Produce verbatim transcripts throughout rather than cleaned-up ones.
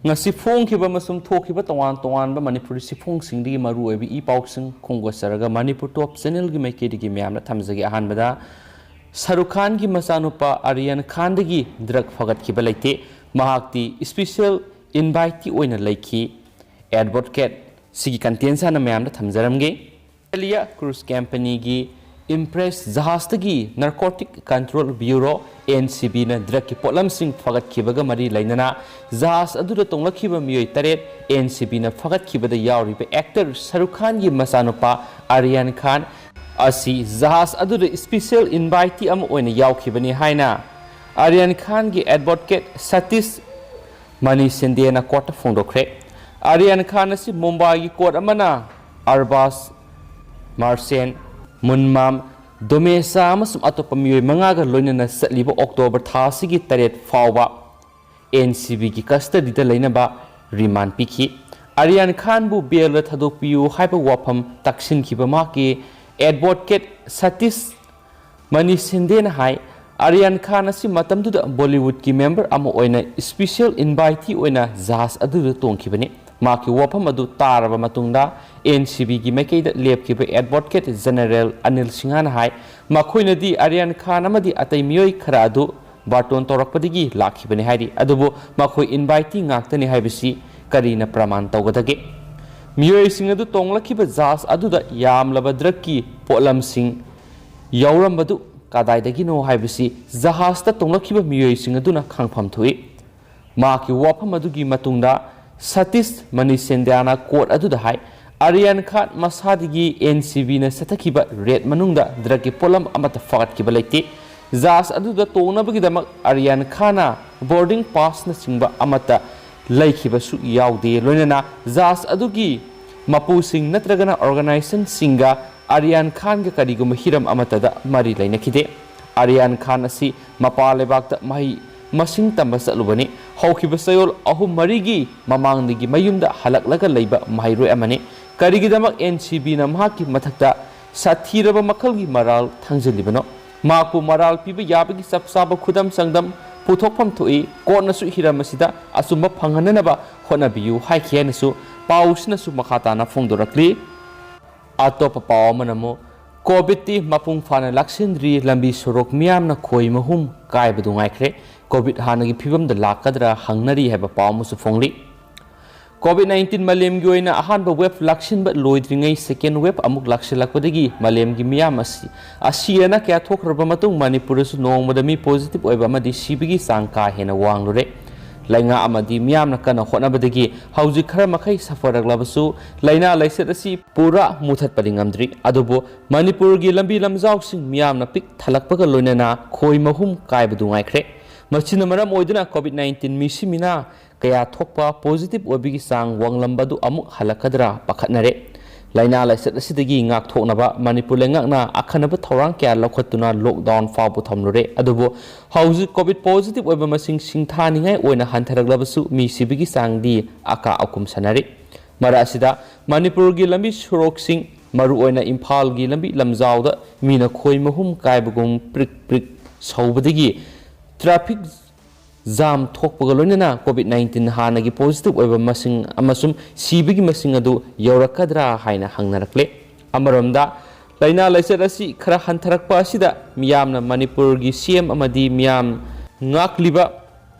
ꯉꯁꯤ ꯐꯣꯡꯈꯤꯕ ꯑꯃꯁꯨꯡ ꯊꯣꯛꯈꯤꯕ ꯇꯣꯉꯥꯟ ꯇꯣꯉꯥꯟꯕ ꯃꯅꯤꯄꯨꯔꯤ ꯁꯤꯐꯣꯡꯁꯤꯡꯗꯒꯤ ꯃꯔꯨꯑꯣꯏꯕ ꯏ ꯄꯥꯎꯁꯤꯡ ꯈꯣꯝꯒꯠꯆꯔꯒ ꯃꯅꯤꯄꯨꯔ ꯇꯣꯞ ꯆꯦꯅꯦꯜꯒꯤ ꯃꯥꯏꯀꯩꯗꯒꯤ ꯃꯌꯥꯝꯅ ꯊꯝꯖꯒꯦ꯫ ꯑꯍꯥꯟꯕꯗ ꯁꯥꯔꯨꯈ ꯈꯥꯟꯒꯤ ꯃꯆꯥꯅꯨꯄꯥ ꯑꯔꯤꯌꯥꯟ ꯈꯥꯟꯗꯒꯤ ꯗ꯭ꯔꯒ ꯐꯒꯠꯈꯤꯕ ꯂꯩꯇꯦ꯫ ꯃꯍꯥꯛꯇꯤ ꯏꯁꯄꯤꯁꯦꯜ ꯏꯟꯚꯥꯏꯇꯤ ꯑꯣꯏꯅ ꯂꯩꯈꯤ꯫ ꯑꯦꯗꯚꯣꯀꯦꯠ ꯁꯤꯒꯤ ꯀꯟꯇꯦꯟꯁ ꯍꯥꯟꯅ ꯃꯌꯥꯝꯗ ꯊꯝꯖꯔꯝꯒꯦ꯫ ꯑꯦꯂꯤꯌꯥ ꯀ꯭ꯔꯨꯖ ꯀꯝꯄꯅꯤꯒꯤ ꯏꯝꯄ꯭ꯔꯦꯁ ꯖꯍꯥꯖꯇꯒꯤ narcotic control bureau, N C ꯕꯤꯅ ꯗ꯭ꯔꯒꯀꯤ ꯄꯣꯠꯂꯝꯁꯤꯡ ꯐꯒꯠꯈꯤꯕꯒ ꯃꯔꯤ ꯂꯩꯅꯅ ꯖꯍꯥꯖ ꯑꯗꯨꯗ ꯇꯣꯡꯂꯛꯈꯤꯕ ꯃꯤꯑꯣꯏ ꯇꯔꯦꯠ, ꯑꯦꯟ ꯁꯤ ꯕꯤꯅ ꯐꯒꯠꯈꯤꯕꯗ ꯌꯥꯎꯔꯤꯕ ꯑꯦꯛꯇꯔ ꯁꯥꯔꯨꯈ ꯈꯥꯟꯒꯤ ꯃꯆꯥꯅꯨꯄꯥ ꯑꯔꯤꯌꯥꯟ ꯈꯥꯟ ꯑꯁꯤ ꯖꯍꯥꯖ ꯑꯗꯨꯗ ꯏꯁꯄꯤꯁꯦꯜ ꯏꯟꯚꯥꯏꯇꯤ ꯑꯃ ꯑꯣꯏꯅ ꯌꯥꯎꯈꯤꯕꯅꯤ ꯍꯥꯏꯅ ꯑꯔꯤꯌꯥꯟ ꯈꯥꯟꯒꯤ ꯑꯦꯗꯚꯣꯀꯦꯠ ꯁꯇꯤꯁ ꯃꯅꯤ ꯁꯤꯟꯗꯦꯅ ꯀꯣꯔꯠꯇ ꯐꯣꯡꯗꯣꯛꯈ꯭ꯔꯦ꯫ ꯑꯔꯤꯌꯥꯟ ꯈꯥꯟ ꯑꯁꯤ ꯃꯨꯝꯕꯥꯏꯒꯤ ꯀꯣꯔꯠ ꯑꯃꯅ ꯑꯔꯕꯥꯁ, ꯃꯥꯔꯁꯦꯟ, ꯃꯨꯟꯃꯥꯝ, ꯗꯣꯃꯦꯁꯥ ꯑꯃꯁꯨꯡ ꯑꯇꯣꯞꯄ ꯃꯤꯑꯣꯏ ꯃꯉꯥꯒ ꯂꯣꯏꯅꯅ ꯆꯠꯂꯤꯕ ꯑꯣꯛꯇꯣꯕꯔ ꯊꯥ ꯑꯁꯤꯒꯤ ꯇꯔꯦꯠ ꯐꯥꯎꯕ ꯑꯦꯟ ꯁꯤ ꯕꯤꯒꯤ ꯀꯁꯇꯗꯤꯗ ꯂꯩꯅꯕ ꯔꯤꯃꯥꯟ ꯄꯤꯈꯤ꯫ ꯑꯔꯤꯌꯥꯟ ꯈꯥꯟꯕꯨ ꯕꯦꯜꯗ ꯊꯥꯗꯣꯛꯄꯤꯌꯨ ꯍꯥꯏꯕ ꯋꯥꯐꯝ ꯇꯛꯁꯤꯟꯈꯤꯕ ꯃꯍꯥꯛꯀꯤ ꯑꯦꯗꯚꯣꯀꯦꯠ ꯁꯇꯤꯁ ꯃꯅꯤ ꯁꯤꯟꯗꯦꯅ ꯍꯥꯏ, ꯑꯔꯤꯌꯥꯟ ꯈꯥꯟ ꯑꯁꯤ ꯃꯇꯝꯗꯨꯗ ꯕꯣꯂꯤꯋꯨꯗꯀꯤ ꯃꯦꯝꯕꯔ ꯑꯃ ꯑꯣꯏꯅ ꯏꯁꯄꯤꯁꯦꯜ ꯏꯟꯚꯥꯏꯇꯤ ꯑꯣꯏꯅ ꯖꯍꯥꯖ ꯑꯗꯨꯗ ꯇꯣꯡꯈꯤꯕꯅꯤ꯫ ꯃꯍꯥꯛꯀꯤ ꯋꯥꯐꯝ ꯑꯗꯨ ꯇꯥꯔꯕ ꯃꯇꯨꯡꯗ ꯑꯦꯟ ꯁꯤ ꯕꯤꯒꯤ ꯃꯥꯏꯀꯩꯗ ꯂꯦꯞꯈꯤꯕ ꯑꯦꯗꯚꯣꯀꯦꯠ ꯖꯦꯅꯔꯦꯜ ꯑꯅꯤꯜ ꯁꯤꯡꯍꯅ ꯍꯥꯏ, ꯃꯈꯣꯏꯅꯗꯤ ꯑꯔꯤꯌꯥꯟ ꯈꯥꯟ ꯑꯃꯗꯤ ꯑꯇꯩ ꯃꯤꯑꯣꯏ ꯈꯔ ꯑꯗꯨ ꯕꯥꯔꯇꯣꯟ ꯇꯧꯔꯛꯄꯗꯒꯤ ꯂꯥꯛꯈꯤꯕꯅꯤ ꯍꯥꯏꯔꯤ, ꯑꯗꯨꯕꯨ ꯃꯈꯣꯏ ꯏꯟꯚꯥꯏꯇꯤ ꯉꯥꯛꯇꯅꯤ ꯍꯥꯏꯕꯁꯤ ꯀꯔꯤꯅ ꯄ꯭ꯔꯃꯥꯟ ꯇꯧꯒꯗꯒꯦ? ꯃꯤꯑꯣꯏꯁꯤꯡ ꯑꯗꯨ ꯇꯣꯡꯂꯛꯈꯤꯕ ꯖꯍꯥꯖ ꯑꯗꯨꯗ ꯌꯥꯝꯂꯕ ꯗ꯭ꯔꯒꯀꯤ ꯄꯣꯠꯂꯝꯁꯤꯡ ꯌꯥꯎꯔꯝꯕꯗꯨ ꯀꯗꯥꯏꯗꯒꯤꯅꯣ ꯍꯥꯏꯕꯁꯤ ꯖꯍꯥꯖꯇ ꯇꯣꯡꯂꯛꯈꯤꯕ ꯃꯤꯑꯣꯏꯁꯤꯡ ꯑꯗꯨꯅ ꯈꯪꯐꯝ ꯊꯣꯛꯏ꯫ ꯃꯍꯥꯛꯀꯤ ꯋꯥꯐꯝ ꯑꯗꯨꯒꯤ ꯃꯇꯨꯡꯗ ꯁꯇꯤꯁ ꯃꯅꯤꯁꯦꯟꯗ꯭ꯔꯅ ꯀꯣꯔꯠ ꯑꯗꯨꯗ ꯍꯥꯏ, ꯑꯔꯤꯌꯥꯟ ꯈꯥꯟ ꯃꯁꯥꯗꯒꯤ ꯑꯦꯟ ꯁꯤ ꯕꯤꯅ ꯆꯠꯊꯈꯤꯕ ꯔꯦꯗ ꯃꯅꯨꯡꯗ ꯗ꯭ꯔꯒꯀꯤ ꯄꯣꯠꯂꯝ ꯑꯃꯠꯇ ꯐꯒꯠꯈꯤꯕ ꯂꯩꯇꯦ꯫ ꯖꯍꯥꯖ ꯑꯗꯨꯗ ꯇꯣꯡꯅꯕꯒꯤꯗꯃꯛ ꯑꯔꯤꯌꯥꯟ ꯈꯥꯟꯅ ꯕꯣꯔꯗꯤꯡ ꯄꯥꯁꯅꯆꯤꯡꯕ ꯑꯃꯠꯇ ꯂꯩꯈꯤꯕꯁꯨ ꯌꯥꯎꯗꯦ꯫ ꯂꯣꯏꯅꯅ ꯖꯍꯥꯖ ꯑꯗꯨꯒꯤ ꯃꯄꯨꯁꯤꯡ ꯅꯠꯇ꯭ꯔꯒꯅ ꯑꯣꯔꯒꯅꯥꯏꯖꯦꯁꯟꯁꯤꯡꯒ ꯑꯔꯤꯌꯥꯟ ꯈꯥꯟꯒ ꯀꯔꯤꯒꯨꯝꯕ ꯍꯤꯔꯝ ꯑꯃꯠꯇꯗ ꯃꯔꯤ ꯂꯩꯅꯈꯤꯗꯦ꯫ ꯑꯔꯤꯌꯥꯟ ꯈꯥꯟ ꯑꯁꯤ ꯃꯄꯥꯟ ꯂꯩꯕꯥꯛꯇ ꯃꯍꯩ ꯃꯁꯤꯡ ꯇꯝꯕ ꯆꯠꯂꯨꯕꯅꯤ꯫ ꯍꯧꯈꯤꯕ ꯆꯌꯣꯜ ꯑꯍꯨꯝ ꯃꯔꯤꯒꯤ ꯃꯃꯥꯡꯗꯒꯤ ꯃꯌꯨꯝꯗ ꯍꯜꯂꯛꯂꯒ ꯂꯩꯕ ꯃꯍꯩꯔꯣꯏ ꯑꯃꯅꯤ꯫ ꯀꯔꯤꯒꯤꯗꯃꯛ ꯑꯦꯟ ꯁꯤ ꯕꯤꯅ ꯃꯍꯥꯛꯀꯤ ꯃꯊꯛꯇ ꯁꯥꯊꯤꯔꯕ ꯃꯈꯜꯒꯤ ꯃꯔꯥꯜ ꯊꯥꯡꯖꯤꯜꯂꯤꯕꯅꯣ? ꯃꯍꯥꯛꯄꯨ ꯃꯔꯥꯜ ꯄꯤꯕ ꯌꯥꯕꯒꯤ ꯆꯞ ꯆꯥꯕ ꯈꯨꯗꯝ ꯆꯥꯡꯗꯝ ꯄꯨꯊꯣꯛꯐꯝ ꯊꯣꯛꯏ꯫ ꯀꯣꯔꯠꯅꯁꯨ ꯍꯤꯔꯝ ꯑꯁꯤꯗ ꯑꯆꯨꯝꯕ ꯐꯪꯍꯟꯅꯅꯕ ꯍꯣꯠꯅꯕꯤꯌꯨ ꯍꯥꯏꯈꯤ ꯍꯥꯏꯅꯁꯨ ꯄꯥꯎꯁꯤꯅꯁꯨ ꯃꯈꯥ ꯇꯥꯅ ꯐꯣꯡꯗꯣꯔꯛꯂꯤ꯫ ꯑꯇꯣꯞꯄ ꯄꯥꯎ ꯑꯃꯅ ꯑꯃꯨꯛ ꯀꯣꯚꯤꯗꯇꯤ ꯃꯄꯨꯡ ꯐꯥꯅ ꯂꯥꯛꯁꯤꯟꯗ꯭ꯔꯤ, ꯂꯝꯕꯤ ꯁꯣꯔꯣꯛ ꯃꯤꯌꯥꯝꯅ ꯈꯣꯏ ꯃꯍꯨꯝ ꯀꯥꯏꯕꯗꯨ ꯉꯥꯏꯈ꯭ꯔꯦ꯫ ꯀꯣꯚꯤꯗ ꯍꯥꯟꯅꯒꯤ ꯐꯤꯕꯝꯗ ꯂꯥꯛꯀꯗ꯭ꯔꯥ ꯍꯪꯅꯔꯤ ꯍꯥꯏꯕ ꯄꯥꯎ ꯑꯃꯁꯨ ꯐꯣꯡꯂꯤ꯫ ꯀꯣꯚꯤꯗ ꯅꯥꯏꯟꯇꯤꯟ ꯃꯥꯂꯦꯝꯒꯤ ꯑꯣꯏꯅ ꯑꯍꯥꯟꯕ ꯋꯦꯕ ꯂꯥꯛꯁꯤꯟꯕ ꯂꯣꯏꯗ꯭ꯔꯤꯉꯩ ꯁꯦꯀꯦꯟ ꯋꯦꯕ ꯑꯃꯨꯛ ꯂꯥꯛꯁꯤꯜꯂꯛꯄꯗꯒꯤ ꯃꯥꯂꯦꯝꯒꯤ ꯃꯤꯌꯥꯝ ꯑꯁꯤ, ꯑꯁꯤ ꯑꯅꯥ ꯀꯌꯥ ꯊꯣꯛꯈ꯭ꯔꯕ ꯃꯇꯨꯡ ꯃꯅꯤꯄꯨꯔꯗꯁꯨ ꯅꯣꯡꯃꯗ ꯃꯤ ꯄꯣꯖꯤꯇꯤꯚ ꯑꯣꯏꯕ ꯑꯃꯗꯤ ꯁꯤꯕꯒꯤ ꯆꯥꯡ ꯀꯥ ꯍꯦꯟꯅ ꯋꯥꯡꯂꯨꯔꯦ꯫ ꯂꯩꯉꯥꯛ ꯑꯃꯗꯤ ꯃꯤꯌꯥꯝꯅ ꯀꯟꯅ ꯍꯣꯠꯅꯕꯗꯒꯤ ꯍꯧꯖꯤꯛ ꯈꯔ ꯃꯈꯩ ꯁꯥꯐꯔꯛꯂꯕꯁꯨ ꯂꯥꯏꯅꯥ ꯂꯥꯏꯆꯠ ꯑꯁꯤ ꯄꯨꯔꯥ ꯃꯨꯊꯠꯄꯗꯤ ꯉꯝꯗ꯭ꯔꯤ꯫ ꯑꯗꯨꯕꯨ ꯃꯅꯤꯄꯨꯔꯒꯤ ꯂꯝꯕꯤ ꯂꯝꯖꯥꯎꯁꯤꯡ ꯃꯤꯌꯥꯝꯅ ꯄꯤꯛ ꯊꯜꯂꯛꯄꯒ ꯂꯣꯏꯅꯅ ꯈꯣꯏ ꯃꯍꯨꯝ ꯀꯥꯏꯕꯗꯨ ꯉꯥꯏꯈ꯭ꯔꯦ꯫ ꯃꯁꯤꯅ ꯃꯔꯝ ꯑꯣꯏꯗꯨꯅ ꯀꯣꯚꯤꯗ ꯅꯥꯏꯟꯇꯤꯟ ꯃꯤꯁꯤ ꯃꯤꯅꯥ ꯀꯌꯥ ꯊꯣꯛꯄ, ꯄꯣꯖꯤꯇꯤꯚ ꯑꯣꯏꯕꯒꯤ ꯆꯥꯡ ꯋꯥꯡꯂꯝꯕꯗꯨ ꯑꯃꯨꯛ ꯍꯜꯂꯛꯀꯗ꯭ꯔꯥ ꯄꯥꯈꯠꯅꯔꯦ꯫ ꯂꯥꯏꯅꯥ ꯂꯥꯏꯆꯠ ꯑꯁꯤꯗꯒꯤ ꯉꯥꯛꯊꯣꯛꯅꯕ ꯃꯅꯤꯄꯨꯔ ꯂꯩꯉꯥꯛꯅ ꯑꯈꯟꯅꯕ ꯊꯧꯔꯥꯡ ꯀꯌꯥ ꯂꯧꯈꯠꯇꯨꯅ ꯂꯣꯛꯗꯥꯎꯟ ꯐꯥꯎꯕ ꯊꯝꯂꯨꯔꯦ꯫ ꯑꯗꯨꯕꯨ ꯍꯧꯖꯤꯛ ꯀꯣꯚꯤꯗ ꯄꯣꯖꯤꯇꯤꯚ ꯑꯣꯏꯕ ꯃꯁꯤꯡ ꯁꯤꯡꯊꯥꯅꯤꯡꯉꯥꯏ ꯑꯣꯏꯅ ꯍꯟꯊꯔꯛꯂꯕꯁꯨ ꯃꯤ ꯁꯤꯕꯒꯤ ꯆꯥꯡꯗꯤ ꯑꯀꯥ ꯑꯀꯨꯝ ꯁꯥꯟꯅꯔꯤ꯫ ꯃꯔꯛ ꯑꯁꯤꯗ ꯃꯅꯤꯄꯨꯔꯒꯤ ꯂꯝꯕꯤ ꯁꯣꯔꯣꯛꯁꯤꯡ, ꯃꯔꯨꯑꯣꯏꯅ ꯏꯝꯐꯥꯜꯒꯤ ꯂꯝꯕꯤ ꯂꯝꯖꯥꯎꯗ ꯃꯤꯅ ꯈꯣꯏ ꯃꯍꯨꯝ ꯀꯥꯏꯕꯒꯨꯝ ꯄ꯭ꯔꯤꯛ ꯄ꯭ꯔꯤꯛ ꯁꯧꯕꯗꯒꯤ ꯇ꯭ꯔꯥꯐꯤꯛ ꯖꯥꯝ ꯊꯣꯛꯄꯒ ꯂꯣꯏꯅꯅ ꯀꯣꯚꯤꯗ ꯅꯥꯏꯟꯇꯤꯟ ꯍꯥꯟꯅꯒꯤ ꯄꯣꯖꯤꯇꯤꯚ ꯑꯣꯏꯕ ꯃꯁꯤꯡ ꯑꯃꯁꯨꯡ ꯁꯤꯕꯒꯤ ꯃꯁꯤꯡ ꯑꯗꯨ ꯌꯧꯔꯛꯀꯗ꯭ꯔꯥ ꯍꯥꯏꯅ ꯍꯪꯅꯔꯛꯂꯦ꯫ ꯑꯃꯔꯣꯝꯗ, ꯂꯥꯏꯅꯥ ꯂꯥꯏꯆꯠ ꯑꯁꯤ ꯈꯔ ꯍꯟꯊꯔꯛꯄ ꯑꯁꯤꯗ ꯃꯤꯌꯥꯝꯅ ꯃꯅꯤꯄꯨꯔꯒꯤ ꯁꯤ ꯑꯦꯝ ꯑꯃꯗꯤ ꯃꯤꯌꯥꯝ ꯉꯥꯛꯂꯤꯕ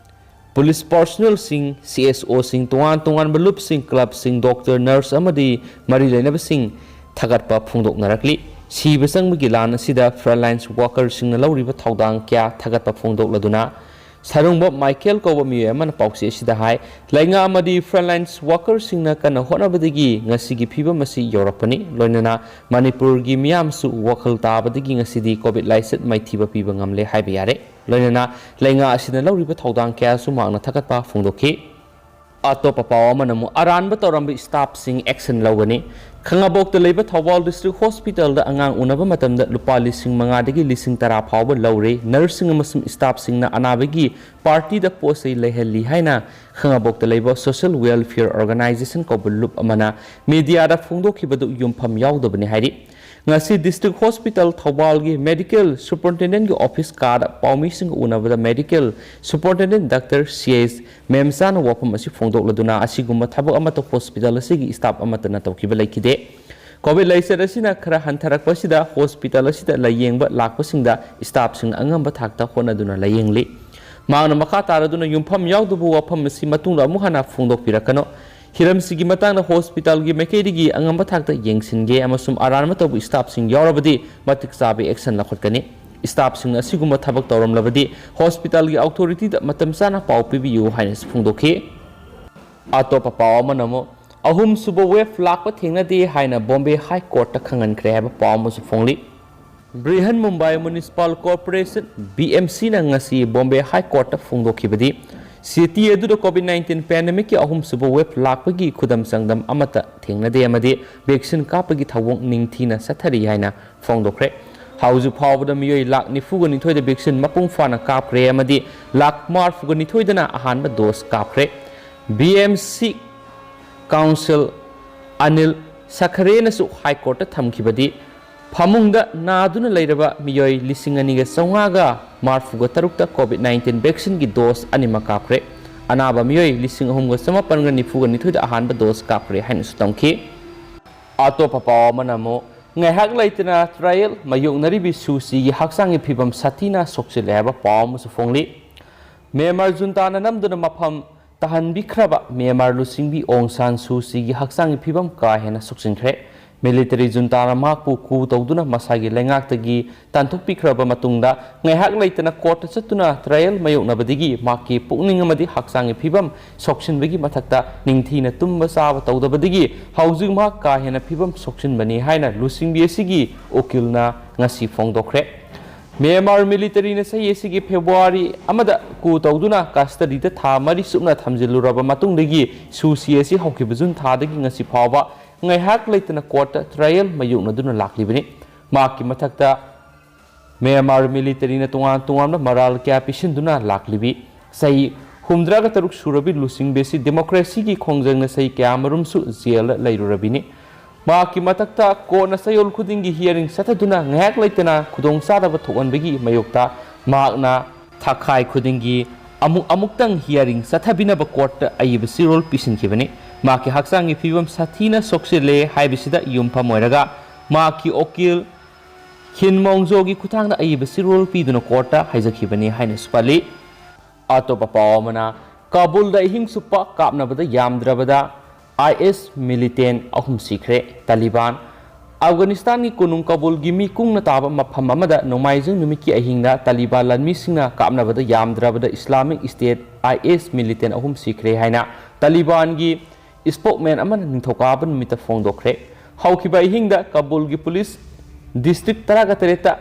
ꯄꯨꯂꯤꯁ ꯄꯥꯔꯁꯣꯅꯦꯜꯁꯤꯡ, ꯁꯤ ꯑꯦꯁ ꯑꯣꯁꯤꯡ, ꯇꯣꯉꯥꯟ ꯇꯣꯉꯥꯟꯕ ꯂꯨꯞꯁꯤꯡ, ꯀ꯭ꯂꯕꯁꯤꯡ, ꯗꯣꯛꯇꯔ, ꯅꯔꯁ ꯑꯃꯗꯤ ꯃꯔꯤ ꯂꯩꯅꯕꯁꯤꯡ ꯊꯥꯒꯠꯄ ꯐꯣꯡꯗꯣꯛꯅꯔꯛꯂꯤ꯫ ꯁꯤꯕ ꯆꯪꯕꯒꯤ ꯂꯥꯟ ꯑꯁꯤꯗ ꯐ꯭ꯔꯟꯂꯥꯏꯟꯁ ꯋꯥꯀꯔꯁꯤꯡꯅ ꯂꯧꯔꯤꯕ ꯊꯧꯗꯥꯡ ꯀꯌꯥ ꯊꯥꯒꯠꯄ ꯐꯣꯡꯗꯣꯛꯂꯗꯨꯅ, ꯁꯥꯔꯨꯡꯕꯝ ꯃꯥꯏꯀꯦꯜ ꯀꯧꯕ ꯃꯤꯑꯣꯏ ꯑꯃꯅ ꯄꯥꯎꯆꯦ ꯑꯁꯤꯗ ꯍꯥꯏ, ꯂꯩꯉꯥꯛ ꯑꯃꯗꯤ ꯐ꯭ꯔꯟꯂꯥꯏꯟꯁ ꯋꯥꯀꯔꯁꯤꯡꯅ ꯀꯟꯅ ꯍꯣꯠꯅꯕꯗꯒꯤ ꯉꯁꯤꯒꯤ ꯐꯤꯕꯝ ꯑꯁꯤ ꯌꯧꯔꯛꯄꯅꯤ꯫ ꯂꯣꯏꯅꯅ ꯃꯅꯤꯄꯨꯔꯒꯤ ꯃꯤꯌꯥꯝꯁꯨ ꯋꯥꯈꯜ ꯇꯥꯕꯗꯒꯤ ꯉꯁꯤꯗꯤ ꯀꯣꯚꯤꯗ ꯂꯥꯏꯆꯠ ꯃꯥꯏꯊꯤꯕ ꯄꯤꯕ ꯉꯝꯂꯦ ꯍꯥꯏꯕ ꯌꯥꯔꯦ꯫ ꯂꯣꯏꯅꯅ ꯂꯩꯉꯥꯛ ꯑꯁꯤꯅ ꯂꯧꯔꯤꯕ ꯊꯧꯗꯥꯡ ꯀꯌꯥꯁꯨ ꯃꯍꯥꯛꯅ ꯊꯥꯒꯠꯄ ꯐꯣꯡꯗꯣꯛꯈꯤ꯫ ꯑꯇꯣꯞꯄ ꯄꯥꯎ ꯑꯃꯅ ꯑꯃꯨꯛ ꯑꯔꯥꯟꯕ ꯇꯧꯔꯝꯕ ꯁ꯭ꯇꯥꯐꯁꯤꯡ ꯑꯦꯛꯁꯟ ꯂꯧꯒꯅꯤ꯫ ꯈꯥꯉꯕꯣꯛꯇ ꯂꯩꯕ ꯊꯧꯕꯥꯜ ꯗꯤꯁꯇ꯭ꯔꯤꯛ ꯍꯣꯁꯄꯤꯇꯥꯜꯗ ꯑꯉꯥꯡ ꯎꯅꯕ ꯃꯇꯝꯗ ꯂꯨꯄꯥ ꯂꯤꯁꯤꯡ ꯃꯉꯥꯗꯒꯤ ꯂꯤꯁꯤꯡ ꯇꯔꯥ ꯐꯥꯎꯕ ꯂꯧꯔꯦ꯫ ꯅꯔꯁꯁꯤꯡ ꯑꯃꯁꯨꯡ ꯁ꯭ꯇꯥꯐꯁꯤꯡꯅ ꯑꯅꯥꯕꯒꯤ ꯄꯥꯔꯇꯤꯗ ꯄꯣꯠ ꯆꯩ ꯂꯩꯍꯜꯂꯤ ꯍꯥꯏꯅ ꯈꯥꯉꯕꯣꯛꯇ ꯂꯩꯕ ꯁꯣꯁꯤꯌꯦꯜ ꯋꯦꯜꯐꯤꯌꯔ ꯑꯣꯔꯒꯅꯥꯏꯖꯦꯁꯟ ꯀꯧꯕ ꯂꯨꯞ ꯑꯃꯅ ꯃꯤꯗꯤꯌꯥꯗ ꯐꯣꯡꯗꯣꯛꯈꯤꯕꯗꯨ ꯌꯨꯝꯐꯝ ꯌꯥꯎꯗꯕꯅꯤ ꯍꯥꯏꯔꯤ꯫ ꯉꯁꯤ District Hospital ꯊꯧꯕꯥꯜꯒꯤ Medical Superintendentꯀꯤ office ꯀꯥꯗ ꯄꯥꯎꯃꯤꯁꯤꯡꯒ ꯎꯅꯕꯗ Medical Superintendent Doctor C S ꯃꯦꯝꯆꯥꯅ ꯋꯥꯐꯝ ꯑꯁꯤ ꯐꯣꯡꯗꯣꯛꯂꯗꯨꯅ, ꯑꯁꯤꯒꯨꯝꯕ ꯊꯕꯛ ꯑꯃꯠꯇ hospital ꯑꯁꯤꯒꯤ staff ꯑꯃꯠꯇꯅ ꯇꯧꯈꯤꯕ ꯂꯩꯈꯤꯗꯦ꯫ COVID ꯂꯥꯏꯆꯠ ꯑꯁꯤꯅ ꯈꯔ ꯍꯟꯊꯔꯛꯄꯁꯤꯗ hospital ꯑꯁꯤꯗ ꯂꯥꯌꯦꯡꯕ ꯂꯥꯛꯄꯁꯤꯡꯗ staffꯁꯤꯡꯅ ꯑꯉꯝꯕ ꯊꯥꯛꯇ ꯍꯣꯠꯅꯗꯨꯅ ꯂꯥꯌꯦꯡꯂꯤ꯫ ꯃꯍꯥꯛꯅ ꯃꯈꯥ ꯇꯥꯔꯗꯨꯅ ꯌꯨꯝꯐꯝ ꯌꯥꯎꯗꯕ ꯋꯥꯐꯝ ꯑꯁꯤ ꯃꯇꯨꯡꯗ ꯑꯃꯨꯛ ꯍꯟꯅ ꯐꯣꯡꯗꯣꯛꯄꯤꯔꯛꯀꯅꯨ꯫ ꯍꯤꯔꯝꯁꯤꯒꯤ ꯃꯇꯥꯡꯗ hospitalꯒꯤ ꯃꯥꯏꯀꯩꯗꯒꯤ ꯑꯉꯝꯕ ꯊꯥꯛꯇ ꯌꯦꯡꯁꯤꯟꯒꯦ ꯑꯃꯁꯨꯡ ꯑꯔꯥꯟꯕ ꯇꯧꯕ staffꯁꯤꯡ ꯌꯥꯎꯔꯕꯗꯤ ꯃꯇꯤꯛ ꯆꯥꯕ action ꯂꯧꯈꯠꯀꯅꯤ꯫ Staffꯁꯤꯡꯅ ꯑꯁꯤꯒꯨꯝꯕ ꯊꯕꯛ ꯇꯧꯔꯝꯂꯕꯗꯤ hospitalꯒꯤ authorityꯗ ꯃꯇꯝ ꯆꯥꯅ ꯄꯥꯎ ꯄꯤꯕꯤꯌꯨ ꯍꯥꯏꯅꯁꯨ ꯐꯣꯡꯗꯣꯛꯈꯤ꯫ ꯑꯇꯣꯞꯄ ꯄꯥꯎ ꯑꯃꯅ ꯑꯃꯨꯛ ꯑꯍꯨꯝꯁꯨꯕ wave ꯂꯥꯛꯄ ꯊꯦꯡꯅꯗꯦ ꯍꯥꯏꯅ Bombay High Courtꯇ ꯈꯪꯍꯟꯈ꯭ꯔꯦ ꯍꯥꯏꯕ ꯄꯥꯎ ꯑꯃꯁꯨ ꯐꯣꯡꯂꯤ꯫ Brihan Mumbai Municipal Corporation, B M Cꯅ ꯉꯁꯤ Bombay High Courtꯇ ꯐꯣꯡꯗꯣꯛꯈꯤꯕꯗꯤ, city ꯑꯗꯨꯗ COVID nineteen pandemicꯀꯤ ꯑꯍꯨꯝꯁꯨꯕ wave ꯂꯥꯛꯄꯒꯤ ꯈꯨꯗꯝ ꯆꯥꯡꯗꯝ ꯑꯃꯠꯇ ꯊꯦꯡꯅꯗꯦ ꯑꯃꯗꯤ vaccine ꯀꯥꯞꯄꯒꯤ ꯊꯧꯑꯣꯡ ꯅꯤꯡꯊꯤꯅ ꯆꯠꯊꯔꯤ ꯍꯥꯏꯅ ꯐꯣꯡꯗꯣꯛꯈ꯭ꯔꯦ꯫ ꯍꯧꯖꯤꯛ ꯐꯥꯎꯕꯗ ꯃꯤꯑꯣꯏ ꯂꯥꯈ ꯅꯤꯐꯨꯒ ꯅꯤꯊꯣꯏꯗ vaccine ꯃꯄꯨꯡ ꯐꯥꯅ ꯀꯥꯞꯈ꯭ꯔꯦ ꯑꯃꯗꯤ ꯂꯥꯈ ꯃꯔꯤꯐꯨꯒ ꯅꯤꯊꯣꯏꯗꯅ ꯑꯍꯥꯟꯕ dose ꯀꯥꯞꯈ꯭ꯔꯦ꯫ B M C counsel Anil ꯁꯈꯔꯦꯅꯁꯨ High Courtꯇ ꯊꯝꯈꯤꯕꯗꯤ, ꯐꯃꯨꯡꯗ ꯅꯥꯗꯨꯅ ꯂꯩꯔꯕ ꯃꯤꯑꯣꯏ ꯂꯤꯁꯤꯡ ꯑꯅꯤꯒ ꯆꯥꯝꯃꯉꯥꯒ ꯃꯔꯤꯐꯨꯒ ꯇꯔꯨꯛꯇ COVID nineteen vaccineꯒꯤ dose ꯑꯅꯤꯃꯛ ꯀꯥꯞꯈ꯭ꯔꯦ꯫ ꯑꯅꯥꯕ ꯃꯤꯑꯣꯏ ꯂꯤꯁꯤꯡ ꯑꯍꯨꯝꯒ ꯆꯃꯥꯄꯟꯒ ꯅꯤꯐꯨꯒ ꯅꯤꯊꯣꯏꯗ ꯑꯍꯥꯟꯕ dose ꯀꯥꯞꯈ꯭ꯔꯦ ꯍꯥꯏꯅꯁꯨ ꯇꯝꯈꯤ꯫ ꯑꯇꯣꯞꯄ ꯄꯥꯎ ꯑꯃꯅ ꯑꯃꯨꯛ, ꯉꯥꯏꯍꯥꯛ ꯂꯩꯇꯅ trial ꯃꯥꯌꯣꯛꯅꯔꯤꯕꯤ ꯁꯨ ꯆꯤꯒꯤ ꯍꯛꯆꯥꯡꯒꯤ ꯐꯤꯕꯝ ꯁꯥꯊꯤꯅ ꯁꯣꯛꯆꯤꯜꯂꯦ ꯍꯥꯏꯕ ꯄꯥꯎ ꯑꯃꯁꯨ ꯐꯣꯡꯂꯤ꯫ ꯃ꯭ꯌꯥꯟꯃꯥꯔ ꯖꯨꯟꯇꯥꯅ ꯅꯝꯗꯨꯅ ꯃꯐꯝ ꯇꯥꯍꯟꯕꯤꯈ꯭ꯔꯕ ꯃ꯭ꯌꯥꯟꯃꯥꯔ ꯂꯨꯆꯤꯡꯕꯤ ꯑꯣꯡ ꯁꯥꯟ ꯁꯨ ꯆꯤꯒꯤ ꯍꯛꯆꯥꯡꯒꯤ ꯐꯤꯕꯝ ꯀꯥ ꯍꯦꯟꯅ ꯁꯣꯛꯆꯤꯟꯈ꯭ꯔꯦ꯫ Military ꯖꯨꯟꯇꯥꯅ ꯃꯍꯥꯛꯄꯨ coup ꯇꯧꯗꯨꯅ ꯃꯁꯥꯒꯤ ꯂꯩꯉꯥꯛꯇꯒꯤ ꯇꯥꯟꯊꯣꯛꯄꯤꯈ꯭ꯔꯕ ꯃꯇꯨꯡꯗ, ꯉꯥꯏꯍꯥꯛ ꯂꯩꯇꯅ courtꯇ ꯆꯠꯇꯨꯅ trial ꯃꯥꯌꯣꯛꯅꯕꯗꯒꯤ ꯃꯍꯥꯛꯀꯤ ꯄꯨꯛꯅꯤꯡ ꯑꯃꯗꯤ ꯍꯛꯆꯥꯡꯒꯤ ꯐꯤꯕꯝ ꯁꯣꯛꯆꯤꯟꯕꯒꯤ ꯃꯊꯛꯇ, ꯅꯤꯡꯊꯤꯅ ꯇꯨꯝꯕ ꯆꯥꯕ ꯇꯧꯗꯕꯗꯒꯤ ꯍꯧꯖꯤꯛ ꯃꯍꯥꯛ ꯀꯥ ꯍꯦꯟꯅ ꯐꯤꯕꯝ ꯁꯣꯛꯆꯤꯟꯕꯅꯤ ꯍꯥꯏꯅ ꯂꯨꯆꯤꯡꯕꯤ ꯑꯁꯤꯒꯤ ꯎꯀꯤꯜꯅ ꯉꯁꯤ ꯐꯣꯡꯗꯣꯛꯈ꯭ꯔꯦ꯫ ꯃ꯭ꯌꯥꯟꯃꯥꯔ militaryꯅ ꯆꯍꯤ ꯑꯁꯤꯒꯤ February ꯑꯃꯗ coup ꯇꯧꯗꯨꯅ custodyꯗ ꯊꯥ ꯃꯔꯤ ꯆꯨꯞꯅ ꯊꯝꯖꯤꯜꯂꯨꯔꯕ ꯃꯇꯨꯡꯗꯒꯤ, ꯁꯨ ꯆꯤ ꯑꯁꯤ ꯍꯧꯈꯤꯕ ꯖꯨꯟ ꯊꯥꯗꯒꯤ ꯉꯁꯤ ꯐꯥꯎꯕ ꯉꯥꯏꯍꯥꯛ ꯂꯩꯇꯅ courtꯇ trial ꯃꯥꯌꯣꯛꯅꯗꯨꯅ ꯂꯥꯛꯂꯤꯕꯅꯤ꯫ ꯃꯍꯥꯛꯀꯤ ꯃꯊꯛꯇ ꯃ꯭ꯌꯥꯟꯃꯥꯔ militaryꯅ ꯇꯣꯉꯥꯟ ꯇꯣꯉꯥꯟꯕ ꯃꯔꯥꯜ ꯀꯌꯥ ꯄꯤꯁꯤꯟꯗꯨꯅ ꯂꯥꯛꯂꯤꯕꯤ꯫ ꯆꯍꯤ ꯍꯨꯝꯗ꯭ꯔꯥꯒ ꯇꯔꯨꯛ ꯁꯨꯔꯕꯤ ꯂꯨꯆꯤꯡꯕꯤ ꯑꯁꯤ democracyꯒꯤ ꯈꯣꯡꯖꯪꯅ ꯆꯍꯤ ꯀꯌꯥꯃꯔꯨꯝꯁꯨ jailꯗ ꯂꯩꯔꯨꯔꯕꯤꯅꯤ꯫ ꯃꯍꯥꯛꯀꯤ ꯃꯊꯛꯇ ꯀꯣꯔꯠꯅ ꯆꯌꯣꯜ ꯈꯨꯗꯤꯡꯒꯤ ꯍꯤꯌꯥꯔꯤꯡ ꯆꯠꯊꯗꯨꯅ ꯉꯥꯏꯍꯥꯛ ꯂꯩꯇꯅ ꯈꯨꯗꯣꯡꯆꯥꯗꯕ ꯊꯣꯛꯍꯟꯕꯒꯤ ꯃꯥꯌꯣꯛꯇ ꯃꯍꯥꯛꯅ ꯊꯥꯈꯥꯏ ꯈꯨꯗꯤꯡꯒꯤ ꯑꯃꯨꯛ ꯑꯃꯨꯛꯇꯪ ꯍꯤꯌꯥꯔꯤꯡ ꯆꯠꯊꯕꯤꯅꯕ ꯀꯣꯔꯠꯇ ꯑꯏꯕ ꯆꯦꯔꯣꯜ ꯄꯤꯁꯤꯟꯈꯤꯕꯅꯤ꯫ ꯃꯍꯥꯛꯀꯤ ꯍꯛꯆꯥꯡꯒꯤ ꯐꯤꯕꯝ ꯁꯥꯊꯤꯅ ꯁꯣꯛꯆꯤꯜꯂꯦ ꯍꯥꯏꯕꯁꯤꯗ ꯌꯨꯝꯐꯝ ꯑꯣꯏꯔꯒ ꯃꯍꯥꯛꯀꯤ ꯎꯀꯤꯜ ꯈꯤꯟ ꯃꯣꯡꯖꯣꯒꯤ ꯈꯨꯠꯊꯥꯡꯗ ꯑꯏꯕ ꯆꯦꯔꯣꯜ ꯄꯤꯗꯨꯅ ꯀꯣꯔꯠꯇ ꯍꯥꯏꯖꯈꯤꯕꯅꯤ ꯍꯥꯏꯅꯁꯨ ꯄꯜꯂꯤ꯫ ꯑꯇꯣꯞꯄ ꯄꯥꯎ ꯑꯃꯅ, ꯀꯥꯕꯨꯜꯗ ꯑꯍꯤꯡ ꯆꯨꯞꯄ ꯀꯥꯞꯅꯕꯗ ꯌꯥꯝꯗ꯭ꯔꯕꯗ IS militant ꯑꯍꯨꯝ ꯁꯤꯈ꯭ꯔꯦ꯫ ꯇꯥꯂꯤꯕꯥꯟ꯫ ꯑꯐꯒꯥꯅꯤꯁꯇꯥꯟꯒꯤ ꯀꯣꯅꯨꯡ ꯀꯥꯕꯨꯜꯒꯤ ꯃꯤ ꯀꯨꯡꯅ ꯇꯥꯕ ꯃꯐꯝ ꯑꯃꯗ ꯅꯣꯡꯃꯥꯏꯖꯤꯡ ꯅꯨꯃꯤꯠꯀꯤ ꯑꯍꯤꯡꯗ ꯇꯥꯂꯤꯕꯥꯟ ꯂꯥꯟꯃꯤꯁꯤꯡꯅ ꯀꯥꯞꯅꯕꯗ ꯌꯥꯝꯗ꯭ꯔꯕꯗ Islamic State IS militant ꯑꯍꯨꯝ ꯁꯤꯈ꯭ꯔꯦ ꯍꯥꯏꯅ ꯇꯥꯂꯤꯕꯥꯟꯒꯤ spokesman ꯑꯃꯅ ꯅꯤꯡꯊꯧꯀꯥꯕ ꯅꯨꯃꯤꯠꯇ ꯐꯣꯡꯗꯣꯛꯈ꯭ꯔꯦ꯫ ꯍꯧꯈꯤꯕ ꯑꯍꯤꯡꯗ ꯀꯥꯕꯨꯜꯒꯤ ꯄꯨꯂꯤꯁ district ꯇꯔꯥꯒ ꯇꯔꯦꯠꯇ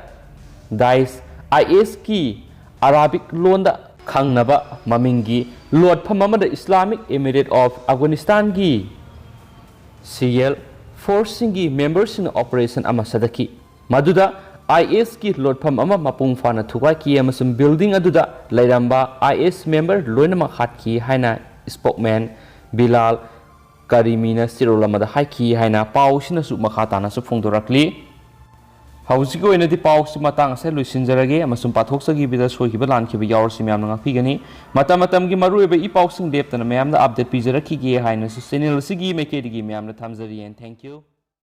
DAISH, IS ꯀꯤ ꯑꯔꯥꯕꯤꯛ ꯂꯣꯟꯗ ꯈꯪꯅꯕ ꯃꯃꯤꯡꯒꯤ ꯂꯣꯠꯐꯝ ꯑꯃꯗ Islamic Emirate of Afghanistanꯒꯤ Shi'ite forceꯁꯤꯡꯒꯤ memberꯁꯤꯡꯅ operation ꯑꯃ ꯁꯥꯗꯈꯤ꯫ ꯃꯗꯨꯗ IS ꯀꯤ ꯂꯣꯠꯐꯝ ꯑꯃ ꯃꯄꯨꯡ ꯐꯥꯅ ꯊꯨꯒꯥꯏꯈꯤ ꯑꯃꯁꯨꯡ building ꯑꯗꯨꯗ ꯂꯩꯔꯝꯕ IS member ꯂꯣꯏꯅꯃꯛ ꯍꯥꯠꯈꯤ ꯍꯥꯏꯅ spokesman ꯕꯤꯂꯥꯜ ꯀꯔꯤꯃꯤꯅ ꯆꯦꯔꯣꯜ ꯑꯃꯗ ꯍꯥꯏꯈꯤ ꯍꯥꯏꯅ ꯄꯥꯎꯁꯤꯅꯁꯨ ꯃꯈꯥ ꯇꯥꯅꯁꯨ ꯐꯣꯡꯗꯣꯔꯛꯂꯤ꯫ ꯍꯧꯖꯤꯛꯀꯤ ꯑꯣꯏꯅꯗꯤ ꯄꯥꯎꯁꯤ ꯃꯇꯥꯡ ꯑꯁꯤꯗ ꯂꯣꯏꯁꯤꯟꯖꯔꯒꯦ ꯑꯃꯁꯨꯡ ꯄꯥꯊꯣꯛꯆꯈꯤꯕꯗ ꯁꯣꯏꯈꯤꯕ ꯂꯥꯟꯈꯤꯕ ꯌꯥꯎꯔꯁꯨ ꯃꯌꯥꯝꯅ ꯉꯥꯛꯄꯤꯒꯅꯤ꯫ ꯃꯇꯝ ꯃꯇꯝꯒꯤ ꯃꯔꯨꯑꯣꯏꯕ ꯏ ꯄꯥꯎꯁꯤꯡ ꯂꯦꯞꯇꯅ ꯃꯌꯥꯝꯗ update ꯄꯤꯖꯔꯛꯈꯤꯒꯦ ꯍꯥꯏꯅꯁꯨ channel ꯑꯁꯤꯒꯤ ꯃꯥꯏꯀꯩꯗꯒꯤ ꯃꯌꯥꯝꯗ ꯊꯝꯖꯔꯤ꯫ And thank you꯫